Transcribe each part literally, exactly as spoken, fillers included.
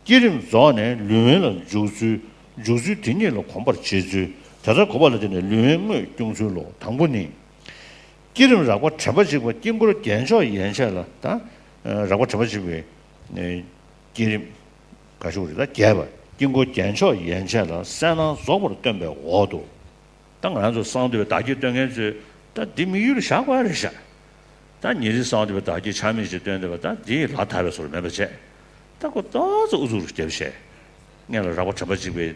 བསྐྱེད་རིམ་རྫོགས་ནས་ལུས་དབེན་ལ་འཇུག་ཚུལ། འཇུག་ཚུལ་དེ་ཉིད་ལ་གོམས་པར་བྱེད་ཚུལ། དེ་ལྟར་གོམས་པ་ལ་བརྟེན་ནས་ལུས་དབེན་དངོས་སྐྱོང་ཚུལ་ལོ། དང་པོ་ནི། བསྐྱེད་རིམ་རགས་པ་དྲན་པ་གཅིག་པ་དཀྱིལ་འཁོར་རྒྱན་མཆོག་ཡན་ཆད་ལ་ད། རགས་པ་དྲན་པ་གཅིག་པའི་བསྐྱེད་རིམ། ག་ཞུ་རེད་ད་རྒྱས་པ། དཀྱིལ་འཁོར་རྒྱན་མཆོག་ཡན་ཆད་ལ་གསལ་སྣང་རྫོགས་པར་སྟོན་པའི་འོག་ཏུ། ད་ང་རང་ཚོ་གསང་འདུས་པའི་བདག་བསྐྱེད་སྟོན་མཁན་ཚོས་ད་འདི་དམིགས་ཡུལ་བཞག་དགོས་རེད་ཤག་ད་ཉིན་རེའི་གསང་འདུས་པའི་བདག་བསྐྱེད་ཆ་མེད་ཅིག་སྟོན་བསྡད་པ་ད་འདི་ལ་དྭགས་པའི་བཟོ་འདྲ་མེད་པ་བྱས། ད་ཁོ་ཏོག་ཙམ་ཨུ་ཚུགས་རུ་བརྒྱབ་བྱས། སྔོན་ལ་རགས་པ་དྲན་པ་གཅིག་པའི་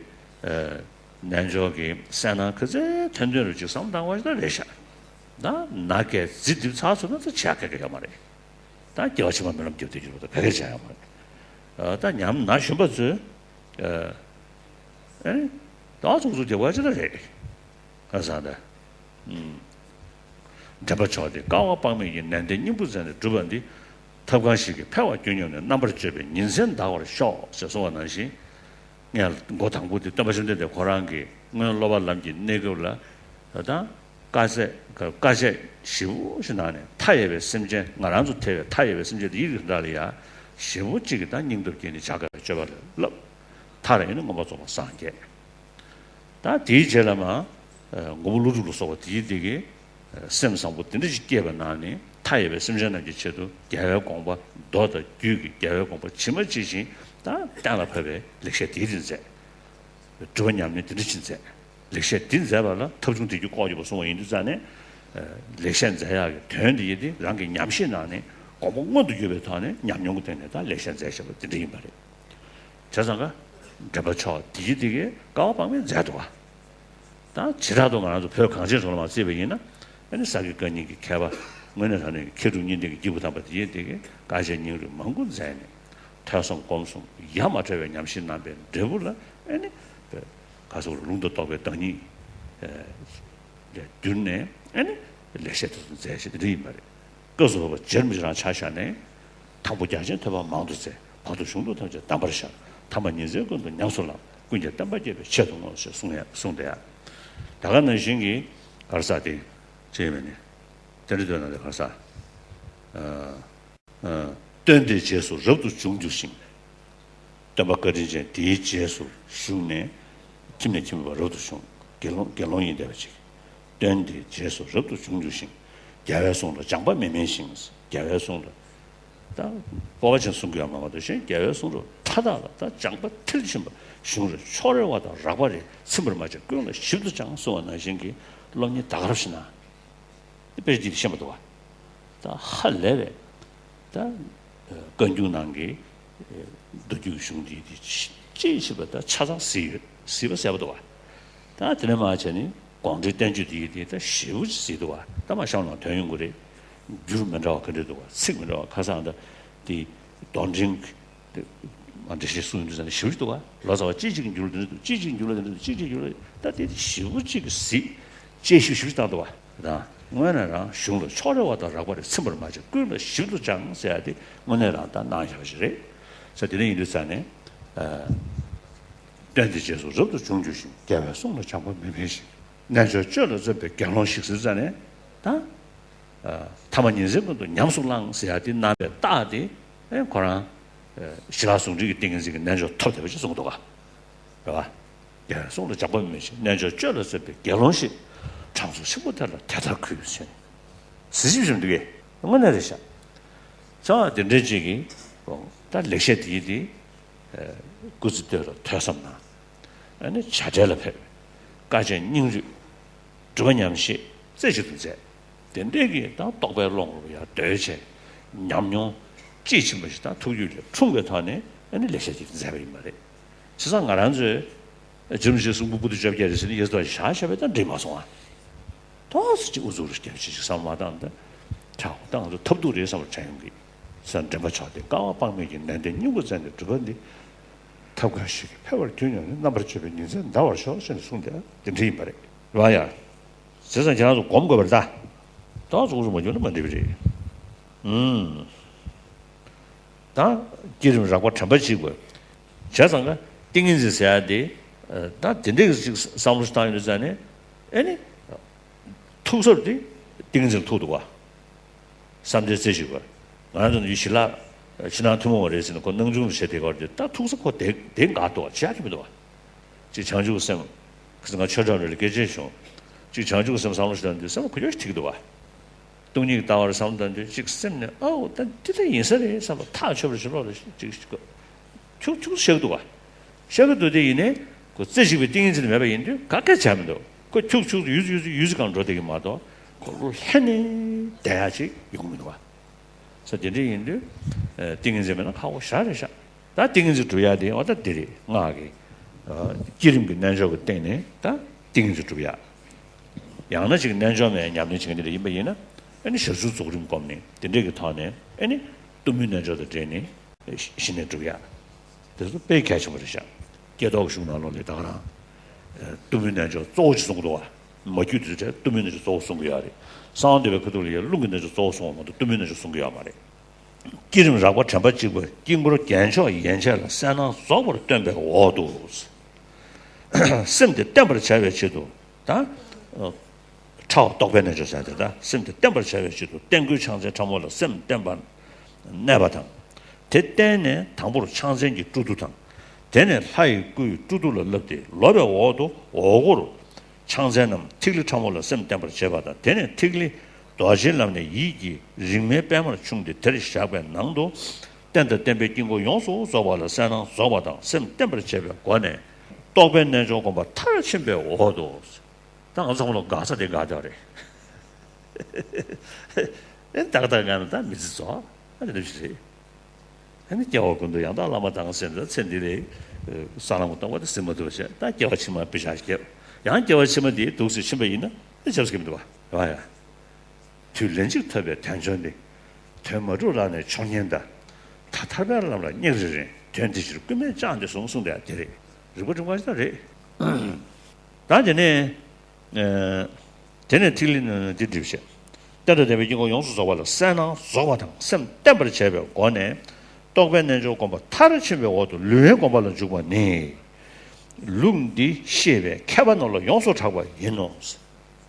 རྣལ་འབྱོར་གྱི་གསལ་སྣང་ག་ཚོད་ཐོན་ཐོན་རུ་ཅིག་བསམ་བཏང་བ་ཞིག་ད་རེད་ཤག་ད་ན་སྐད་རྫི་རྡིབ་ཚར་སོང་ན་ད་བྱས་ཁ་ཁ་ཡོད་མ་རེད། ད་སྐྱེ་བ་ཕྱི་མ་སྨོན་ལམ་རྒྱབ་བསྡད་རྒྱུ་རེད་ད་བེད་སྤྱད་ཡོད་མ་རེད། ད་ཉམས་ན་ཞུམ་པ་ཚོས། ཨེ། ད་ཚོགས་གཙོ་རྒྱབ་པ་ཅི་ལ་རེད། ཨ་ས་ད། དྲན་པ་མཆོག་དེ་བསྐལ་པ་དཔག་མེད་ཀྱི་ནན་ཏན་སྙིང་པོ་མཛད་ནས་བསྒྲུབས་པ་འདི། ཐབས་གང་ཞིག་གིས་འཕེལ་བར་གྱུར་མྱོང་ནས་རྣམ་པར་དཔྱོད་པའི་ཉིན་མཚན་འདའ་བར་ཤོག་ཅེས་གསུངས་པ་ནང་བཞིན། ངས་མགོ་དང་པོ་དེ་སྟོན་པ་བཅོམ་ལྡན་འདས་ཁོ་རང་གིས་སྔོན་སློབ་པ་ལམ་གྱི་གནས་སྐབས་ལ་ད་དཀའ་སྤྱད་དཀའ་སྤྱད་ཞེ་པོ་ཞིག་གནང་ནས་མཐའ་ཡས་པའི་སེམས་ཅན་ང་རང་ཚོ་ཐེ་བའི་མཐའ་ཡས་པའི་སེམས་ཅན་དེ་ཡིད་ཀྱི་འདྲ་ལ་ཡ་ཞེ་པོ་གཅིག་གིས་ད་སྙིང་སྟོབས་བསྐྱེད་ནས་བྱ་དཀའ་བའི་སྤྱོད་པ་ལ་བསླབ། མཐར་ཡིན་ན་མངོན་པར་རྫོགས་པར་སངས་རྒྱས། ད་དེའི་རྗེས་ལ་མ། མགོན་པོ་ཀླུ་སྒྲུབ་ལ་སོགས་པ་དེའི་དེ་གའི་སེམས་བཟང་པོ་དེ་འདྲ་ཞིག་སྐྱེས་པ་ན་ནི་མཐའ་ཡས་པའི་སེམས་ཅན་རྣམས་ཀྱི་ཆེད་དུ་རྒྱལ་བའི་དགོངས་པ་མདོ་དང་རྒྱུད་ཀྱི་རྒྱལ་བའི་དགོངས་པ་ཇི་མ་ཇི་བཞིན་ད་གཏན་ལ་ཕབ་པའི་ལེགས་བཤད་དེའི་རིགས་མཛད། སྒྲུབ་པ་ཉམས་ལེན་དེ་འདྲ་ཞིག་མཛད། ལེགས་བཤད་འདི་མཛད་པ་ལ་ཐབས་བྱུང་དེ་རྒྱུ་ལྐོག་གྱུར་པ་གསུངས་པ་ཡིན་དུས་ཙང་ནས། ལེགས་བཤད་མཛད་ཡག་གི་དོན་འདི་ཡིན་ཏེ་རང་གི་ཉམས་བཞེས་གནང་ནས་དགོངས་པ་མངོན་དུ་གྱུར་པའི་ཐོག་ནས་ཉམས་མྱོང་གི་སྟེང་ནས་ད་ལེགས་བཤད་མཛད་བཞག་པ་འདི་འདྲ་ཡིན་པ་རེད། བྱས་ཙང་ཀ། འདྲེན་པ་མཆོག་འདི་ཡི་འདི་གའི་བསྐལ་པ་དཔག་མེད་མཛད་འདུག་བ། ད་བྱེ་བྲག་ཏུ་ང་རང་ཚོ་བོད་གངས་ཅན་གྲོང་ལ་མར་བརྩིས་པ་ཡིན་ན། ཨ་ནི་ས་དགེ་བཀའ་རྙིང་གི་མཁས་པ། དངོས་གནས་དྲང་གནས་ཀྱི་མཁས་གྲུབ་གཉིས་ལྡན་གྱི་སྐྱེས་བུ་དམ་པ་འདི་ཡི་འདི་གའི་དཀའ་སྤྱད་སྙིང་རུས་མང་པོ་མཛད་ནས། ཐོས་བསམ་སྒོམ་གསུམ་ཡ་མ་བྲལ་བའི་ཉམས་བཞེས་གནང་པའི་འབྲས་བུ་ལ་ཨ་ནི། ག་སོགས་ལུང་དུ་གཏོགས་པའི་བདག་ཉིད་ལས་བསྒྱུར་ནས་ཨ་ནི་ལེགས་བཤད་དེ་ཚོ་མཛད་ཞེས་དེ་འདྲ་ཡིན་པ་རེད། སྐབས་སུ་བབ་པ་རྗེ་རིན་པོ་ཆེ་རང་ཆ་བཞག་ནས། དང་པོ་རྒྱ་ཆེན་ཐོས་པ་མང་དུ་བཙལ། བར་དུ་གཞུང་ལུགས་ཐམས་ཅད་གདམས་པར་ཤར། ཐ་མ་ཉིན་མཚན་ཀུན་ཏུ་ཉམས་སུ་བླངས། ཀུན་ཀྱང་བསྟན་པ་རྒྱས་པའི་ཆེད་དུ་བསྔོ་ཞེས་གསུངས་ཡ་གསུངས་ཏེ་ཡ། ད་ག་ནང་བཞིན་གྱི་གར་ས་དེ་ཅི་ཡིན་མིན་ནི། དེ་འདྲ་འདོད་ན་དེ་གར་ས། སྟོན་དེའི་རྗེས་སུ་རབ་ཏུ་བྱུང་འགྱུར་ཞིང་། སྟོན་པ་བཀའ་དྲིན་ཅན་དེའི་རྗེས་སུ་ཞུགས་ནས། ཁྱིམ་ནས་ཁྱིམ་མེད་པར་རབ་ཏུ་བྱུང་། དགེ་སློང་དགེ་སློང་ཡིན་བསྡད་པ་ཅིག་སྟོན་དེའི་རྗེས་སུ་རབ་ཏུ་བྱུང་འགྱུར་ཞིང་། རྒྱལ་བའི་གསུང་ལ་སྦྱངས་པ་མི་དམན་ཞིང་། རྒྱལ་བའི་གསུང་ལ། ད་སྤོབས་པ་ཅན་གསུང་གི་ཡོད་མ་གཏོགས་གཞན་རྒྱལ་བའི་གསུང་རབ་མཐའ་དག་ལ་ད་སྦྱངས་པ་མཐིལ་ཕྱིན་པ། གཞུང་ལ་ཕྱོགས་རེ་བ་དང་རགས་པ་རེ་ཚིམ་པར་མ་བྱས་ཀུན་ལ་ཞིབ་ཏུ་སྦྱངས་གསུང་བ་ནང་བཞིན་གྱི་སློབ་གཉེར་ད་ག་རབ་ཞིག་གནང་། དཔེ་ཅིག་ཤེས་པ་འདུག་བ། ད་ཧ་ལས་པའི་ད་བཀའ་འགྱུར་ནང་གི་མདོ་རྒྱུད་གཞུང་འདི་དེ་ཅིའི་ཕྱིར་པ་ད་ཆ་ཚང་གཟིགས་ཡོད། གཟིགས་པ་གསལ་པོ་འདུག་བ། ད་དེ་ནས་མ་བྱས་ནས་དགོངས་འགྲེལ་བསྟན་བཅོས་འདི་ཡི་དེ་ད་ཞེ་པོ་ཅིག་གཟིགས་འདུག་བ། ད་མ་གཤམ་ནང་དོན་ཡོང་གི་རེད། འགྱུར་མི་འདྲ་བ་ག་འདྲ་འདུག་བ། ཚིག་མི་འདྲ་བ་ཁ་སང་ད་དེ་རྡོར་འགྲེལ། འགྲེལ་བཤད་གསུང་ཡོང་དུས་ཙམ་ནས་ཞེ་པོ་ཅིག་འདུག་བ། ལོ་ཙཱ་བ་གཅིག་གཅིག་གི་འགྱུར་ལ་འདི་འདྲ་འདུག་གཅིག་གཅིག་གི་འགྱུར་ལ་འདི་འདྲ་འདུག་གཅིག་གཅིག་གི་འགྱུར་ལ་ད་དེ་ཞེ་པོ་ཅིག་གི་གཟིགས། དཔྱད་ཞིབ་ཞིབ་ཅིག་བཏང་འདུག་བ། དང་དངོས་གནས་རང་གཞུང་ལ་ཕྱོགས་རེ་བ་དང་རགས་པ་རེ་ཚིམ་པར་མ་བྱས་ཀུན་ལ་ཞིབ་ཏུ་སྦྱངས་ཟེར་ཡ་དེ་དངོས་གནས་རང་ད་གནང་བཞག་པ་ཞིག་རེད། ས་དེ་འདྲ་ཡིན་དུས་ཙང་ནས། སྟོན་དེའི་རྗེས་སུ་རབ་ཏུ་བྱུང་འགྱུར་ཞིང་། རྒྱལ་བའི་གསུང་ལ་སྦྱངས་པ་མི་དམན་ཞིང་། རྣལ་འབྱོར་སྤྱོད་ལ་བརྩོན་པའི་དགེ་སློང་ཞིག་ཟེར་ཙང་ནས་ད། ཐ་མ་ཉིན་མཚན་ཀུན་ཏུ་ཉམས་སུ་བླངས་ཟེར་ཡ་དེ་གནང་བའི་རྟགས་དེ་ཨེ་ཁོ་རང་ཞི་ལྷག་ཟུང་འབྲེལ་གྱི་ཏིང་ངེ་འཛིན་གྱི་རྣལ་འབྱོར་ཐོབ་བསྡད་པ་ཞིག་གསུངས་འདུག་ག་རེད་བ། རྒྱལ་བའི་གསུང་ལ་སྦྱངས་པ་མི་དམན་ཞིང་། རྣལ་འབྱོར་སྤྱོད་ལ་བརྩོན་པའི་དགེ་སློང་ཞིག་དྲང་སྲོང་ཆེན་པོ་དེ་ལ་དེ་ལྟར་གུས་ཞེས། གཟི་བརྗིད་ཆེན་པོ་འདུག་གས། དངོས་གནས་རེད་ཤག་ཚང་མ་དེ་འདྲའི་ཅིག་གིས། ད་ལེགས་བཤད་དེ་ཡི་དེ། སྐུ་ཚེ་སྟོད་ལ་ཐོས་བསམ་གནང་། ཨ་ནི་བྱ་བྲལ་ལ་ཕེབས། དཀའ་སྤྱད་སྙིང་རུས། སྒྲུབ་པ་ཉམས་བཞེས་རྩེ་གཅིག་ཏུ་མཛད། དེ་འདྲས་ཀྱི་ད་རྟོགས་པའི་ཀློང་ལ་ཡར་སྡོད་བྱས། ཉམས་མྱོང་དཔྱིས་ཕྱིན་པ་ཞིག་དང་ཐུགས་རྒྱུད་ལ་འཁྲུངས་པའི་ཐོག་ནས་ཨ་ནི་ལེགས་བཤད་ཅིག་མཛད་པ་ཡིན་པ་རེད། བྱས་ཙང་ང་རང་ཚོས་རྗེ་རིན་པོ་ཆེའི་གསུང་འབུམ་པོ་ཏི་བཅོ་བརྒྱད་རེད་ཟེར་ནས་ཡེ་ཏོ་བཞག་བཞག་པས་ད་འགྲིག་མ་སོང་ཨ། ཏོག་ཙམ་ཅིག་ཨུ་ཚུགས་རེ་རྒྱབ་བྱེད་ཅིག་བསམ་བློ་བཏང་སྟེ། དྲག་པོ་ད་ང་ཚོ་ཐབས་སྡུག་རེད་བསམ་པ་དྲན་ཡོང་གི། ས་འདྲེན་པ་མཆོག་དེ་བསྐལ་པ་དཔག་མེད་ཀྱི་ནན་ཏན་སྙིང་པོ་བཙལ་ནས་སྒྲུབ་པ་འདི། ཐབས་གང་ཞིག་གིས་འཕེལ་བར་གྱུར་མྱོང་ནས། རྣམ་པར་དཔྱོད་པའི་ཉིན་མཚན་འདའ་བར་ཤོག་ཅེས་ནས་གསུངས་ཏེ་དེ་འདྲ་ཡིན་པ་རེད། རེད་བ་ཡ། བྱས་ཙང་ཁྱེད་རང་ཚོ་སྒོམ་དགོས་པ་རེད་ད། ཏོག་ཙམ་ཨུ་ཚུགས་མ་བྱུང་ན་མ་འགྲིག་པ་རེད། ཨུམ། ད་བསྐྱེད་རིམ་རགས་པ་དྲན་པ་གཅིག་དགོས། བྱས་ཙང་ཀ་ཏིང་ངེ་འཛིན་ཟེར་ཡ་དེ། ད་དེ་འདྲས་ཅིག་བསམ་བློ་ཞིག་བཏང་ཡོང་དུས་ཙང་ནས། ཨེ་ནི། ཐུག་ས་དེ་ཏིང་ངེ་འཛིན་ཐུག་འདུག་བ། བསམ་གཏན་རྩེ་གཅིག་པ། ང་རང་ཚོ་ནི་ཞི་ལྷག་ ཕྱི་ནང་ཐུན་མོང་བ་རེད་ཟེར་ནས་ཁོ་སྣང་ཆུང་དུ་བྱས་བསྡད་ཀྱི་ཡོད་རེད། ད་ཐུག་ས་ཁོ་དེ་དེ་འགག་འདུག་བ། བྱེད་ཡག་གི་མི་འདུག་བ། གཅིག་བྱང་ཆུབ་སེམས། ཁ་སང་ང་ཆོས་གྲྭ་རེ་ལ་སྐད་ཆ་བྱུང་། གཅིག་བྱང་ཆུབ་སེམས་བསམ་བློ་ཞིག་བཏང་དུས་སེམས་ཁོ་ཡོད་ཐིག་འདུག་བ། སྟོང་ཉིད་ཀྱི་ལྟ་བར་བསམ་བློ་བཏང་དུས་གཅིག་སེམས་ནས་ཨའོ་ད་འདི་ལྟ་ཡིན་ས་རེད་བསམ་པ་ཐག་ཆོད་པ་ཞིག་ལོག་ལ་གཅིག་ཁྱུག་ཁྱུག་བཤད་ཀྱི་འདུག་བ། བཤད་ཀྱི་འདུག་དེ་ཡིན་ནའི་ཁོ་རྩེ་གཅིག་པའི་ཏིང་ངེ་འཛིན་མེད་པ་ཡིན་དུས་ག་གེ་བྱ་མི་འདུག་ཁོ་ཁྱུག་ཁྱུག་ཡུད་ཡུད་ཡུད་སྒང་འགྲོ་བསྡད་ཀྱི་མ་གཏོགས་ཁོ་ལྷན་ནས་བསྡད་ཡག་ཅིག་ཡོང་གི་མི་འདུག་བ། ས་དེ་འདྲ་ཡིན་དུས། ཏིང་ངེ་འཛིན་མེད་ན་ཁག་པོ་ཞེ་དྲག་རེད་ཤག་ད་ཏིང་ངེ་འཛིན་སྒྲུབ་ཡག་དེ་འོ་ད་འདི་རེད། སྔགས་ཀྱི་བསྐྱེད་རིམ་གྱི་རྣལ་འབྱོར་གྱི་སྟེང་ནས་ད་ཏིང་ངེ་འཛིན་སྒྲུབ་ཡག་ཡང་ན་ཅིག་རྣལ་འབྱོར་མའི་ཉམས་ལེན་བྱེད་མཁན་དེ་འདྲ་ཡིན་པ་ཡིན་ན། ཨ་ནི་ཞབས་ཞུ་རྫོགས་རིམ་བསྒོམས་ནས་དེ་འདྲས་ཀྱི་ཐོག་ནས་ཨ་ནི་གཏུམ་མོའི་རྣལ་འབྱོར་དང་འབྲེལ་ནས་གཞི་ནས་སྒྲུབ་ཡག་དེ་ཚོ་དཔེ་གལ་ཆེན་པོ་རེད་ཤག་སྐྱེ་ཐོག་གི་གཞུང་ནང་ལོགས་ལ་ད་ག་རང་གཏུམ་མོའི་རྣལ་འབྱོར་གཙོ་བོ་ཅིག་གསུང་གི་འདུག་བ། མ་རྒྱུད་དེ་ཚོ་གཏུམ་མོའི་རྣལ་འབྱོར་གཙོ་བོ་གསུང་གི་ཡོད་རེད། གསང་བ་འདུས་པའི་ཁ་ཐུག་ལ་ཡང་རླུང་གི་རྣལ་འབྱོར་གཙོ་བོ་གསུང་བ་མ་གཏོགས་གཏུམ་མོའི་རྣལ་འབྱོར་གསུང་གི་ཡོད་མ་རེད། བསྐྱེད་རིམ་རགས་པ་དྲུག་པ་དཀྱིལ་འཁོར་རྒྱལ་མཆོག་ཡན་ཆད་ལ་གསལ་སྣང་རྫོགས་པར་སྟོན་པའི་འོག་ཏུ། སེམས་དེ་བརྟན་པར་བྱ་བའི་ཆེད་དུ་ད། ཕྲ་བ་རྟོག་པའི་རྣལ་འབྱོར་ཟེར་དེ་ད་སེམས་དེ་བརྟན་པར་བྱ་བའི་ཆེད་དུ་རྟེན་སྐུའི་ཕྱག་མཚན་ཕྲ་མོ་ལ་སེམས་བརྟན་པར་གནས་པ་དང་། དེ་བརྟན་ནས་དང་པོར་ཕྱག་མཚན་གྱི་སྤྲོ་བསྡུ་དང་། དེ་ནས་ལྷ་ཡི་སྐུའི་སྤྲོ་བསྡུ་ལ་བསླབས་ཏེ་ལོབས་པའི་འོག་ཏུ་འོག་སྒོར། ཕྱག་མཚན་རྣམས་ཐིག་ལེ་ཕྲ་མོ་ལ་སེམས་བརྟན་པར་བྱེད་པ་དང་། དེ་ནས་ཐིག་ལེ་རྡོ་རྗེའི་ལམ་ནས་ཡིད་ཀྱི་རིག་མའི་པད་མར་ཕྱུང་སྟེ་དེར་བཞག་པའི་ནང་དུ། རྟེན་དང་བརྟེན་པའི་དཀྱིལ་འཁོར་ཡོངས་སུ་རྫོགས་པ་ལ་གསལ་སྣང་རྫོགས་པ་དང་སེམས་བརྟན་པར་བྱེད་པའི་སྒོ་ནས་རྟོག་པའི་རྣལ་འབྱོར་བསྒོམ་པ་མཐར་ཕྱིན་པའི་འོག་ཏུ། ད་ང་ཚང་མ་ལ་དགའ་ས་དེ་དགའ་དགའ་རེད། ཨེ་ཏག་ཏག་ང་ནི་ད་མི་ཚེ་རྫོགས་ཨ་དེ་འདྲ་ཞིག་རེད། ཨ་ནི་སྐྱེ་བ་ཀུན་ཏུ་ཡང་དག་བླ་མ་དང་ཟེར་ནས་ཚེ་འདི་ལས་ས་ལམ་སྟོང་པ་དེ་ཟིན་མ་ཐུབ་པ་བྱས་ད་སྐྱེ་བ་ཕྱི་མ་པི་ཤ་སྐྱེ་ཡང་སྐྱེ་བ་ཕྱི་མ་དེའི་དུག་སེ་ཕྱིན་པ་ཡིན་ན་ཨེ་ཆབས་ཀྱི་མི་འདུག་བ་རེད་བ་ཡ། དུས་ལན་གཅིག་ཐོབ་པའི་དལ་འབྱོར་འདི། དོན་མ་གྲུབ་རང་ནས་འཆོར་ཉེན་འདའ། ད་ཐར་པའི་ལམ་ལ་སྙེག་རེ་རེ། དོན་དེ་ཕྱིར་སྐུལ་མས་བཅངས་ཏེ་བཟུང་གསུངས་ཏེ་དེ་རེད། རིག་པ་སྒྲིམ་ག་ཞིག་ད་རེད། ད་དེ་ནས། དེ་ནས་ཐིག་ལེ་ནི་འདི་འགྲིབ་བྱེད། རྟེན་དང་བརྟེན་པའི་དཀྱིལ་འཁོར་ཡོངས་སུ་རྫོགས་པ་ལ་གསལ་སྣང་རྫོགས་པ་དང་སེམས་བརྟན་པར་བྱས་པའི་སྒོ་ནས། རྟོག་པའི་རྣལ་འབྱོར་བསྒོམ་པ་མཐར་ཕྱིན་པའི་འོག་ཏུ་ལུས་དབེན་བསྒོམ་པ་ལ་འཇུག་པ་ནི། ལུགས་འདི་ཤེས་པས་མཁས་པ་རྣམས་ལ་ཡོངས་སུ་གྲགས་པ་ཡིན་ནོ།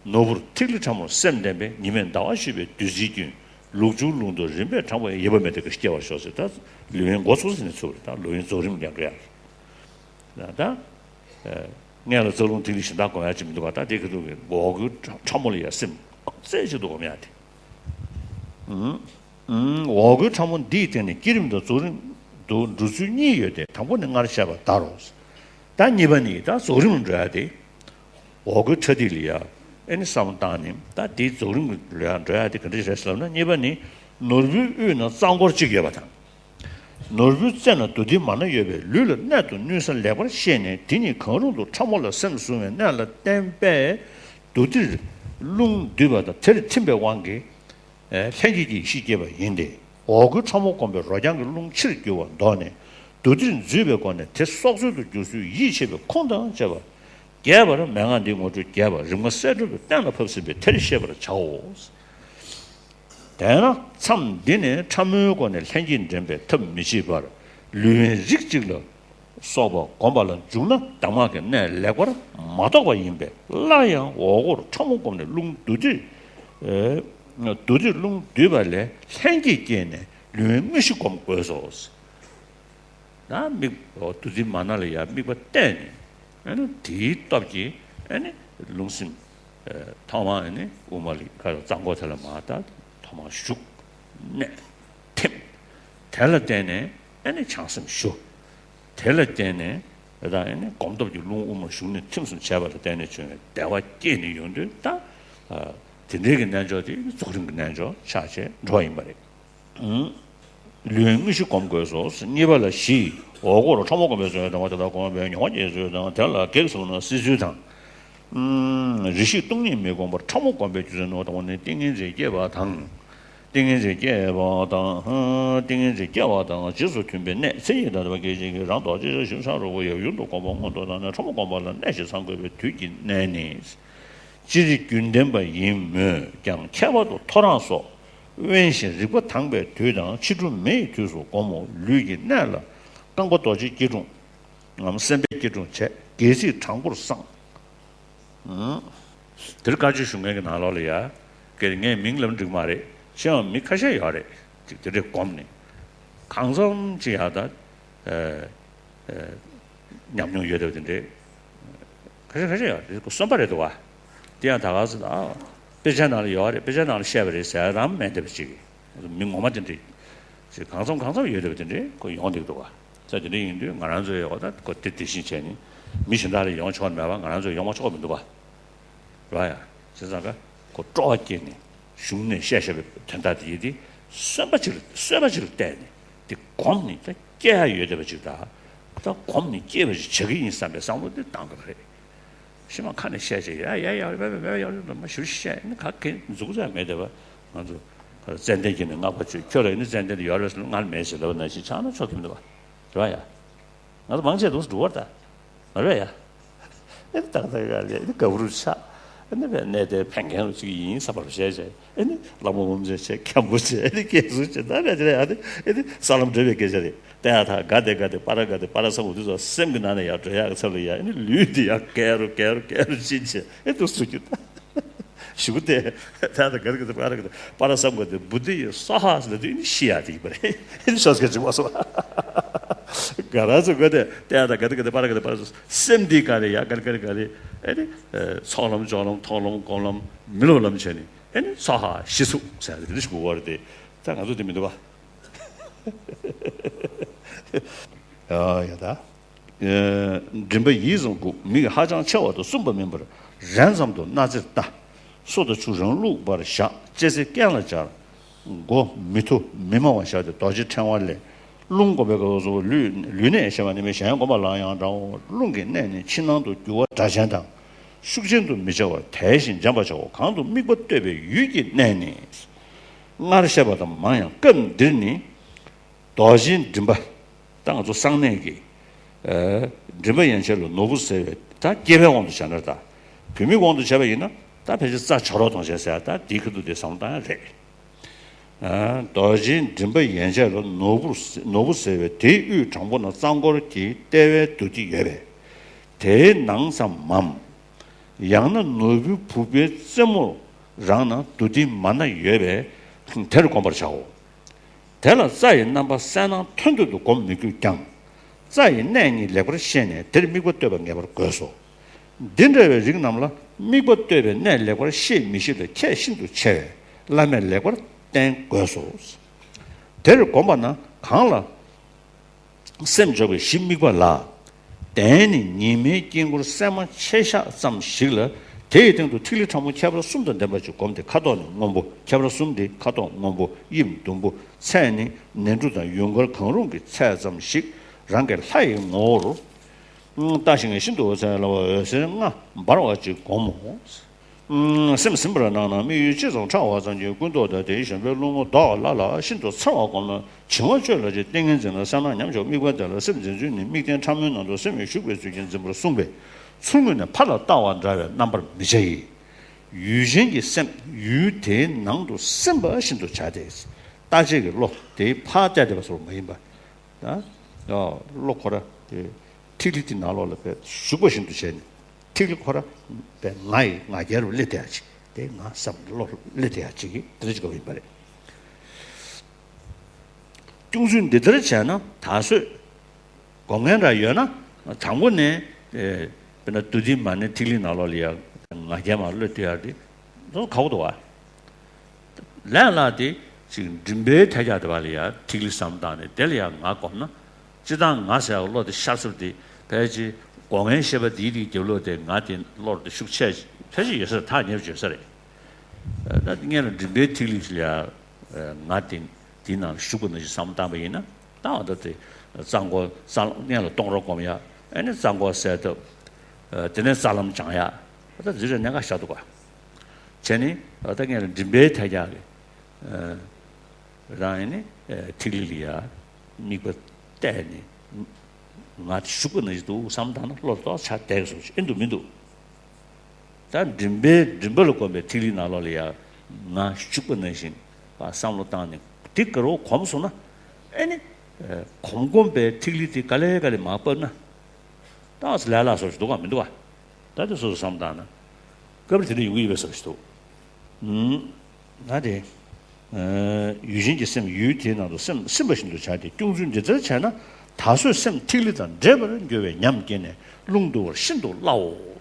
ནོར་བུར་ཐིག་ལེ་ཕྲ་མོར་སེམས་ལྡན་པས། ཉི་མས་ཟླ་བ་བཞུས་པའི་བདུད་རྩིའི་རྒྱུན། ལུག་ཆུང་རླུང་དུ་རིམ་པས་དྲངས་པ་ཡིས། ཡིད་པ་མེད་དེ་ཀ་སྐྱེ་བར་ཤོག་ཟེར་ད། ལུས་དབེན་འགོ་ཚུགས་ཟིན་ནས་ཚུགས་རེད་ད་ལུས་དབེན་རྫོགས་རིམ་ལ་འགྲོ་ཡག་རེད། ད། སྔོན་ལ་རྩ་རླུང་ཐིག་ལེ་གཞན་དག་སྒོམ་ཡག་ཅིག་མི་འདུག་ག་ད་དེ་ག་དུས་ཀྱི་འོག་སྒོའི་ཕྲ་མོ་ལ་ཡ་སེམས་རྩེ་གཅིག་ཏུ་སྒོམ་ཡག་དེ། འོག་སྒོའི་ཕྲ་མོ་འདིའི་སྟེང་ནས་བསྐྱེད་རིམ་དང་རྫོགས་རིམ་དུ་འགྲོ་ཚུལ་གཉིས་ཡོད་དེ་དང་པོ་ནི་སྔར་བཤད་པ་ལྟར་རོ། ད་གཉིས་པ་ནི་ད་རྫོགས་རིམ་ལ་འགྲོ་ཡག་དེ། འོག་སྒོའི་ཕྲ་ཐིག་ལ་ཡ་ཨེ་ནི་བསམ་བློ་བཏང་ནས་ད་དེའི་རྫོགས་རིམ་ལ་ཡ་འགྲོ་ཡག་དེ་ག་འདྲ་རེད་ཟེར་ལབ་ན་གཉིས་པ་ནི་ནོར་བུའི་དབུས་ན་རྩ་འཁོར་གཅིག་ཡོད་པ་དང་། ནོར་བུའི་རྩེ་ན་རྡོ་ཏིལ་མ་ན་ཡོད་པས་ལུས་ལ་གནད་དུ་བསྣུན་ས་ལེགས་པར་ཤེས་ནས་དེ་གཉིས་གང་རུང་དུ་ཕྲ་མོ་ལ་སེམས་བཟུང་བའི་གནད་ལ་བརྟེན་པས་རྡོ་ཏིལ་རླུང་འདུས་པ་དང་དེར་ཐིམ་པའི་དབང་གིས་ལྷན་སྐྱེས་ཀྱི་ཡེ་ཤེས་སྐྱེས་པ་ཡིན་ཏེ། འོག་སྒོའི་ཕྲ་མོ་བསྒོམས་པས་རོ་རྐྱང་གི་རླུང་ཕྱིར་རྒྱུ་བ་ལྡོག་ནས་རྡོ་ཏིལ་འཛུད་པའི་སྒོ་ནས་དེ་སྲོག་རྩོལ་དུ་འགྱུར་ཚུལ་ཡིད་ཆེས་པའི་ཁུངས་དང་བཅས་པ། རྒྱས་པར་མན་ངག་འདིའི་ངོ་སྤྲོད་རྒྱས་པ་རིམ་ལྔ་གསལ་སྒྲོན་པས་གཏན་ལ་ཕབ་ཟིན་པས་དེར་ཤེས་པར་བྱའོ། དེས་ན་མཚམས་འདི་ནས་ཕྲ་མོའི་སྒོ་ནས་ལྷན་སྐྱེས་འདྲེན་པའི་ཐབས་མི་བྱེད་པར་ལུས་དབེན་རིགས་གཅིག་ལ་སོགས་པ་བསྒོམ་པ་ལ་འཇུག་ན་གདམས་ངག་གི་གནད་ལེགས་པར་མ་རྟོགས་པ་ཡིན་པས་སླར་ཡང་འོག་སྒོར་ཕྲ་མོ་བསྒོམས་ནས་རླུང་རྡོ་ཏིལ། རྡོ་ཏིལ་རླུང་འདུས་པ་ལས་ལྷན་སྐྱེས་སྐྱེས་ནས་ལུས་དབེན་དངོས་གཞི་བསྒོམ་དགོས་སོ། ན་དམིགས་རྡོ་རྗེ་མ་ན་ལ་ཡང་དམིགས་པ་གཏད་ནས་ཨ་ནི་དེའི་སྟོབས་ཀྱིས་ཨ་ནི་རླུང་སེམས་ཐོག་མར་ཨ་ནི་དབུ་མ་ལ་ཁ་རྩ་འགོ་དེ་ལ་མར་ད་ཐོག་མར་ཞུགས་གནས་ཐིམ་དེ་ལ་བརྟེན་ནས་ཨ་ནི་བྱང་སེམས་ཞུ་དེ་ལ་བརྟེན་ནས་ད་ཨ་ནི་སྒོམ་སྟོབས་ཀྱིས་རླུང་དབུ་མར་ཞུགས་ནས་ཐིམ་གསུམ་བྱས་པ་ལ་བརྟེན་ནས་བྱུང་བའི་བདེ་བ་སྐྱེས་ནས་ཡོང་དུས་ད་དེ་འདྲའི་གི་རྣལ་འབྱོར་དེ་རྫོགས་རིམ་གྱི་རྣལ་འབྱོར་ཆགས་བྱས་འགྲོ་བ་ཡིན་པ་རེད། ལུས་དབེན་དངོས་གཞི་བསྒོམ་དགོས་སོ། གཉིས་པ་ལ་བཞི། འོག་སྒོར་ཕྲ་མོ་བསྒོམ་པའི་བཟོད་པའི་གདམས་ངག་དེ་དག་བསྒོམས་པས་མྱོང་བ་སྐྱེ་བའི་བཟོད་པའི་གདམས་ངག་དེ་ལ་གེགས་སོང་ན་སྲིད་ཚུལ་དང་། རེ་ཞིག་སྟོང་ཉིད་མི་བསྒོམ་པར་ཕྲ་མོ་བསྒོམ་པའི་རྒྱུ་མཚན་ནོ་དང་པོ་ནི་ཏིང་ངེ་འཛིན་སྐྱེ་བ་དང་། ཏིང་ངེ་འཛིན་སྐྱེ་བ་དང་། ཏིང་ངེ་འཛིན་སྐྱེ་བ་དང་རྗེས་སུ་མཐུན་པའི་གནད་མཚན་ཉིད་དང་ལྡན་པ་སྐད་ཅིག་གིས་རང་ལྡོག་ཅེས་བྱ་ཞིང་ཆ་རོགས་པོ་ཡབ་ཡུམ་དུ་བསྒོམ་པ་སྔོན་དུ་བཏང་ནས་ཕྲ་མོ་བསྒོམ་པ་ལ་གནད་ཅིག་ཚང་དགོས་པའི་དུས་ཀྱི་གནད་ནི། སྤྱིར་རྒྱུན་ལྡན་པ་ཡིན་མོད་ཀྱང་ཁྱད་པར་དུ་ཐོ་རངས་སོགས་དབེན་ཞིང་རིག་པ་དྭངས་པའི་དུས་དང་ཕྱི་དྲོ་མེ་ཡི་དུས་སུ་བསྒོམ་མོ། ལུས་ཀྱི་གནད་ལ་རྐང་པ་རྡོ་རྗེ་སྐྱིལ་ཀྲུང་ངམ་སེམས་དཔའི་སྐྱིལ་ཀྲུང་བྱས་སྒལ་ཚིགས་དྲང་པོར་བསྲང་། དེར་བཀའ་ཆོས་ཞུ་མཁན་གྱི་ནང་ལོགས་ལ་ཡ། ཀྱེ་ངས་མིང་ལབ་འགྲིག་མ་རེད། ཤེས་པ་མི་ཁ་ཤས་ཡོད་རེད། ཅིག་དེ་འདྲས་བསྒོམས་ནས། གང་འཚམ་ཅིག་ཡང་ད་ཨ་ཨ་ཉམས་མྱོང་ཡོད་བསྡད་པ་དེ་འདྲའི་ཁ་ཤས་ཁ་ཤས་ཡང་རེད། གསོན་པ་རེད་འདུག་བ། དེ་ཡང་ད་ག་ཟེ་ད་དཔེ་ཆ་ནང་ལ་ཡོད་རེད། དཔེ་ཆ་ནང་ལ་བཤད་པ་རེད་ཟེར་རང་མེད་བསྡད་པ་ཅིག་མི་ངོ་མ་དེ་འདྲའི་ཅིག་གང་འཚམ་གང་འཚམ་ཡོད་བསྡད་པ་དེ་འདྲའི་ཁོ་ཡོང་བསྡད་འདུག་བ། ས་དེ་འདྲ་ཡིན་དུས་ང་རང་ཚོའི་ཡོད་ད་ཁོ་དེ་དེ་བཞིན་བྱས་ནས་མི་གཞན་དག་ལ་ཡོང་ཆོག་མེད་པ་ང་རང་ཚོས་ཡོང་མ་ཆོག་མི་འདུག་བ། རེད་ཡ། བྱས་ཙང་ཀ་ཁོ་སྤྲོ་བ་སྐྱེས་ནས་གཞུང་ནས་བཤད་བཤད་པའི་དོན་དག་དེ་ཡིན་ཏེ། གསོན་པ་ཅིག་ལ་གསོན་པ་ཅིག་ལ་བལྟས་ནས་དེ་གོམས་ནས་ད་སྐྱེ་ཡ་ཡོད་བསྡད་པ་ཅིག་དང་། ད་གོམས་ནས་སྐྱེ་བ་ཅིག་བྱ་གི་ཡིན་བསམ་པའི་བསམ་བློ་དེ་བཏང་དགོས་པ་རེད། ཤི་མ་ཁ་ནས་བཤད་བྱས་ཡ་ཡ་ཡ་ཡ་ཡ་ཡ་མ་ཞུ་བཤད་ནི་ག་གེ་འཛུགས་ས་མེད་བསྡད་པ། ང་ཚོ་ཙན་དན་གྱི་ནི་སྔགས་པ་ཆོས་ཁྱོད་ལ་ཡིན་ན་ཙན་དན་དེ་ཡོད་རེད་ཟེར་ན་ང་ལ་མེད་ཟེར་ལབ་པ་ནང་བཞིན་ཆགས་ན་ཆོག་གི་མི་འདུག་བ། རེད་བ་ཡ། ང་ཚོ་མང་ཆེ་འདུག་སེ་འགྲོ་བར་ད། མ་རེད་ཡ། ཨེ་ནི་ཏག་ཏག་ག་ལས་ཨེ་ནི་དགའ་བོ་རུ་ཆགས། ཨེ་ནི་བས་གནས་དེ་ཕན་མཁན་རུ་ཅིག་ཡིན་བསམ་པ་རུ་བྱས་བྱས། ཨེ་ནི་བླ་མ་དབུ་མཛད་བྱས་མཁན་པོ་བྱས། ཨེ་ནི་སྐྱེས་སུ་བྱས་ད་བས་དེ་ལས་ཨ་ནི་ཨེ་ནི་ས་ལམ་བགྲོད་པའི་སྐད་ཆ་རེད། ད་ཡ་ད་ག་དེ་ག་དེ་པ་ར་ག་དེ་པ་ར་ས་འུ་དུ་ཚོ་སེམས་ཀྱི་ནང་ནས་ཡར་བགྲོད་ཡག་གི་ཚབ་ལ་ཡ་ཨེ་ནི་ལུས་དེ་ཡར་བཀལ་རུ་བཀལ་རུ་བཀལ་རུ་ཕྱིན་བྱས་ཨེ་འདུག་སུ་གྱུར་ད། གཞུག་གུ་དེ་ད་ད་ག་དེ་ག་དེ་པ་ར་ག་དེ་པ་ར་སམ་ག་དེ་བུ་དེ་ཡི་སྭཱ་ཧཱ་ཟེར་ལ་དུས་ནི་ཤི་ཡ་དེ་ཡིན་པ་རེད། ཨེ་ནི་ཤོ་སྐད་ཅིག་མ་སོང་། ག་ར་ཚོ་ག་དེ་ད་ད་ག་དེ་ག་དེ་པ་ར་ག་དེ་པ་ར་སེམས་འདི་ག་རེ་ཡ་ག་རེ་ག་རེ་ག་རེ་ཨེ་ནི་ཚོགས་ལམ་སྦྱོར་ལམ་མཐོང་ལམ་སྒོམ་ལམ་མི་སློབ་ལམ་བྱས་ནི་ཨེ་ནི་སྭཱ་ཧཱ་ཤི་ཚུགས་ཟེར་ཡ་དེ་དེ་ནི་ཤི་དགོས་པ་རེད་དེ། ད་ང་ཚོ་དེ་མི་འདུག་བ། ཡ་ཡ་ད། མགྲིན་པ་ཡིད་ཙམ་དགུག་མིག་ཧ་ཅང་ཕྱེ་བ་དང་གསུམ་པ་མིན་པར་རན་ཙམ་དུ་སྣ་རྩེར་ལྟ། སོ་དང་ཆུ་རང་བླུགས་པར་བཞག་ལྕེ་རྩེ་སྐེམ་ལ་སྦྱར། མགོ་མི་ཐུ་མི་སྨྲ་བར་བཞག་སྟེ་རྡོ་རྗེ་ཕྲེང་བ་ལས། རླུང་སྒོམ་པའི་སྐབས་སུ་ལུས་ལུས་གནད་ཤེས་པ་ནི་མི་གཞན་སྒོམ་པ་ལ་ཡང་འདྲའོ། རླུང་གི་གནད་ནི་ཕྱི་ནང་དུ་རྒྱུ་བ་སྒྲ་གཅན་དང་ཤུགས་ཅན་དུ་མི་བྱ་བར་དལ་ཞིང་འཇམ་པར་བྱའོ། གང་དུ་དམིགས་པ་གཏོད་པའི་ཡུལ་གྱི་གནད་ནི། སྔར་བཤད་པ་དང་མང་ཡང་སྐབས་འདིར་ནི། རྡོ་རྗེའི་མགྲིན་པ། ད་ང་ཚོ་གསང་གནས་ཀྱི་ཨ་མགྲིན་པ་ཡན་ཆད་ལ་ནོར་བུ་ཟེར་བའི་ད་སྐྱེས་པའི་དབང་དུ་བྱས་ན་ད། བུད་མེད་དབང་དུ་བྱས་པ་ཡིན་ན་ད་ཕལ་ཆེར་རྩ་བྱ་རོག་དང་བྱས་ཟེར་ད་དེའི་ཁ་ཐུག་དེ་བསམ་བློ་བཏང་ཡ་རེད། ཨ་རྡོ་རྗེའི་མགྲིན་པ་ཡན་ཆད་ལ་ནོར་བུ་ནོར་བུ་ཟེར་བའི་དེའི་དབུས་དྲང་པོ་ན་རྩ་འཁོར་གྱི་ལྟེ་བའི་རྡོ་རྗེ་ཡོད་པས། དེའི་ནང་ཙམ་མམ། ཡང་ན་ནོར་བུའི་བུ་པའི་རྩེ་མོར་རང་ན་རྡོ་རྗེ་མ་ན་ཡོད་པས་དེར་བསྒོམ་པར་བྱའོ། དེ་ལ་རྩ་ཡི་རྣམ་པ་གསལ་སྣང་ཐོན་ཐོན་དུ་སྒོམ་མི་དགོས་ཀྱང་། རྩ་ཡི་གནད་གཉིས་ལེགས་པར་ཤེས་ནས་དེར་དམིགས་པ་གཏོད་པ་ངེས་པར་དགོས་སོ། འདི་འདྲ་བའི་རིགས་རྣམས་ལ་དམིགས་པ་གཏོད་པའི་གནད་ལེགས་པར་ཤེས་མི་ཤེས་ལ་ཁྱད་ཤིན་ཏུ་ཆེ་བས་བླ་མས་ལེགས་པར་བསྟན་དགོས་སོ། དེར་བསྒོམ་པ་ན་གང་ལ། སེམས་འཇོག་པའི་གཞི་དམིགས་པ་ལ། གདན་ནི་ཉི་མའི་དཀྱིལ་འཁོར་སྲན་མ་ཕྱེད་བཞག་ཙམ་ཞིག་ལ། དེ་ཡི་སྟེང་དུ་ཐིག་ལེ་ཕྲ་མོ་ཁྱད་པར་གསུམ་དང་ལྡན་པ་ཅིག་བསྒོམས་ཏེ་ཁ་དོག་ནི་སྔོན་པོ། ཁྱད་པར་གསུམ་སྟེ་ཁ་དོག་སྔོན་པོ། དབྱིབས་ཟླུམ་པོ། ཚད་ནི་ནས་འབྲུ་དང་ཡུངས་ཀར་གང་རུང་གི་ཚད་ཙམ་ཞིག་རང་གི་ལྷ་ཡི་ངོ་བོར་ལྟ་ཞིང་ཤིན་ཏུ་འོད་གསལ་ལ་འོད་ཟེར་ལྔ་འབར་བ་ཅིག་བསྒོམ་མོ། སེམས་ཟིན་པར་གནང་ན་དམིགས་ཡུལ་ཅི་ཙམ་ཕྲ་བ་ཙམ་གྱིས་ཀུན་རྟོག་དང་དེའི་ཞེན་པའི་རླུང་རྡོག་ལ་ལ་ཤིན་ཏུ་ཚ་བར་བསྒོམས་ལ་བྱིང་བ་གཅོད་ལ་ཅིག་ཏིང་ངེ་འཛིན་ལ་གསལ་སྣང་ཉམས་ཆག་དམིགས་པ་དེ་ལ་སེམས་འཛིན་ཚུལ་ནི་དམིགས་རྟེན་ཕྲ་མོའི་ནང་དུ་སེམས་ཡོད་ཞུགས་པའི་ཚུལ་གྱིས་འཛིན་པར་གསུངས་པས་ཚུར་ངོས་ནས་ཕར་ལ་ལྟ་བ་འདྲ་བའི་རྣམ་པར་མི་བྱ་ཡི། ཡུལ་ཅན་གྱི་སེམས་ཡུལ་དེའི་ནང་དུ་སིམ་པ་བཞིན་དུ་བྱ་སྟེ། ལྟ་བྱེད་ཀྱི་བློ་དེའི་ཕར་བལྟས་བསྡད་པ་སོགས་མ་ཡིན་པ། ད་བློ་ཁོ་ར་དེ་ཐིག་ལེ་དེ་ནང་ལོགས་ལ་བས་ཞུགས་པ་བཞིན་དུ་བྱས་ནས། ཐིག་ལེ་ཁོ་ར་པའི་ང་ཡི་ང་རྒྱལ་རུ་སླེབས་བསྡད་ཡ་ཅིག་དེ་ང་བསམ་བློ་སླེབས་བསྡད་ཡ་ཅིག་གི་དེ་འདྲ་ཅིག་དགོས་ཡིན་པ་རེད། སྐྱོང་ཚུལ་འདི་ལྟར་བྱས་ན་ད་གཟོད་སྒོམ་མཁན་འདྲ་ཡོད་ན་དང་པོ་ནས་ཨེ་དཔེར་ན་རྡོ་རྗེ་མ་ཎི་ཐིག་ལེ་ནང་ལོགས་ལ་ཡ་ང་རྒྱལ་མར་གློད་བསྡད་ཡ་དེ་ཁག་པོ་འདུག་བ། ལས་སླ་དེ་ཅིག་མགྲིན་པའི་ཐད་ཀྱག་དེ་བ་ལ་ཡ་ཐིག་ལེ་བསམ་བཏང་ནས་དེ་ལ་ཡ་ང་བསྒོམས་ན། སྤྱིར་བཏང་ང་ཟེར་བ་བློ་དེ་ཤར་ཚུར་དེ་ཕལ་ཆེར་སྒོམ་མཁན་ཤེས་པ་དེའི་རིགས་རྒྱབ་ལོག་དེ་ང་དེ་བློར་དེ་ཤུགས་ཆེ་ཕལ་ཆེར་ཡོད་ས་རེད། ཐག་ཉེ་པོ་ཡོད་ས་རེད། ད་སྔོན་ལ་མགྲིན་པའི་ཐིག་ལེ་ལ་ཡ་ང་དེ་དེའི་ནང་ལ་ཞུགས་པ་ནང་བཞིན་བསམ་བཏང་པ་ཡིན་ན་ད་འོ་ད་དེ་རྩ་འཁོར་རྩ་སྔོན་ལ་སྟོང་རོ་སྒོམ་ཡ་ཨ་ནི་རྩ་འཁོར་གསལ་བཏབ། དེ་ནས་རྩ་ལམ་སྦྱང་ཡ་ད་འཛིན་རེ་གནད་འགག་ཤར་འདུག་ག་བྱས་ནི་ད་སྔོན་ལ་མགྲིན་པའི་ཐད་ཀྱག་གི་རང་ཡིན་ནི་ཐིག་ལེ་ལ་ཡ་དམིགས་པ་གཏད་ནས་ང་ཞུགས་པ་ནང་བཞིན་འདུག་བསམ་བཏང་ན་བློ་ལྡོག་ཆགས་བསྡད་སོང་ཨེ་འདུག་མི་འདུག་ད་མགྲིན་པའི་མགྲིན་པ་ལ་གོམས་པའི་ཐིག་ལེ་ནང་ལོགས་ལ་ཡ་ང་ཞུགས་པ་ནང་བཞིན་བསམ་བློ་བཏང་ནས་དེ་ག་རུ་གོམས་སོང་ན་ཨེ་ནི་གོམས་གོམས་པའི་ཐིག་ལེ་དེ་ག་ལེ་ག་ལེ་མར་བབས་ན་ད་ལས་སླ་སོགས་ཤིག་འདུག་ག་མི་འདུག་ག་ད་དེ་སོ་སོ་བསམ་བཏང་ན་སྐབས་རེ་དེ་འདྲ་ཡོང་གི་ཡོད་པའི་བཟོ་ཞིག་འདུག་ཨུམ། ང་དེ་ ཡུལ་ཅན་གྱི་སེམས་ཡུལ་དེའི་ནང་དུ་སེམས་སིམ་པ་བཞིན་དུ་བྱ་སྟེ། སྐྱོང་ཚུལ་འདི་ལྟར་བྱས་ན། ད་གཟོད་སེམས་ཐིག་ལེ་དང་འདྲེས་པར་འགྱུར་བས་ཉམས་སྐྱེས་ནས་རླུང་རྡུལ་བར་ཤིན་ཏུ་སླའོ།